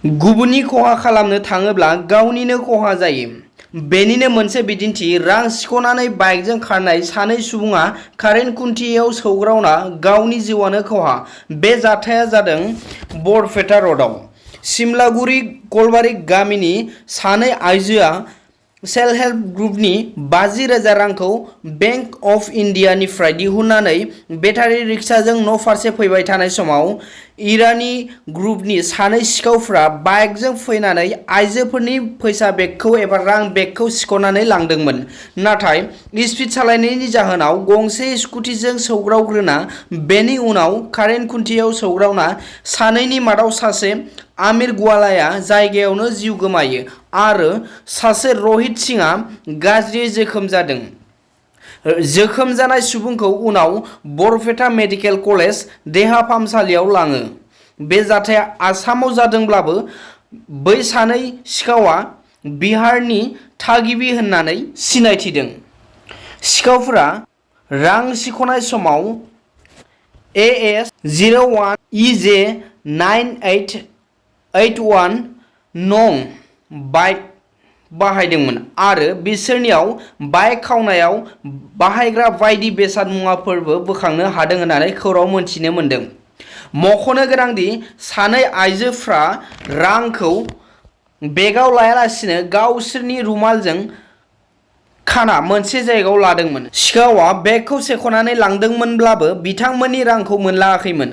गुबुननि खहा खालामनो थाङोब्ला गावनिनो खहा जायो। बेनिनो मोनसे बिदिन्थि रां सिख'नानै बाइकजों खारनाय सानै सुबुङा कारेन्ट खुन्थियायाव सौग्रावना गावनि जिउआनो खहा। बे जाथाया जादों बरपेटा र'डआव सिमलागुरि कलबारि गामिनि सानै आइजोआ सेल्फ हेल्प ग्रुपनि 50,000 रांखौ बेंक अफ इन्डियानिफ्राय दिहुननानै बेटारि रिक्साजों न'फारसे फैबाय थानाय समाव इरानी ग्रुपनि सानै सिखावफ्रा बाइकजों फैनानै आइजोफोरनि फैसा बेगखौ एबा रां बेगखौ सिख'नानै लांदोंमोन। नाथाय स्पिड सालायनायनि जाहोनाव गंसे स्कुटिजों सौग्रावग्रोना बेनि उनाव कारेन्ट खुन्थियायाव सौग्रावना सानैनि मादाव सासे आमिर गवालाया जायगायावनो जिउ गोमायो आरो सासे रहित सिंहआ गाज्रियै जोखोम जादों। जोखोम जानाय सुबुंखौ उनाव बरपेटा मेडिकेल कलेज देहा फाहामसालियाव लाङो। बे जाथाया आसामाव जादोंब्लाबो बै सानै सिखावआ बिहारनि थागिबि होननानै सिनायथिदों। सिखावफोरा रां सिख'नाय समाव AS 01 EJ 9881 नं बाइक बाहायदोंमोन आरो बिसोरनियाव बाइक खावनायाव बाहायग्रा बायदि बेसाद मुवाफोरबो बोखांनो हादों होननानै खौरां मोनथिनो मोन्दों। मख'नो गोनांदि सानै आइजोफ्रा रांखौ बेगाव लायालासिनो गावसोरनि रुमालजों खाना मोनसे जायगायाव लादोंमोन। सिखावआ बेगखौ सेख'नानै लांदोंमोनब्लाबो बिथांमोननि रांखौ मोनलाङाखैमोन।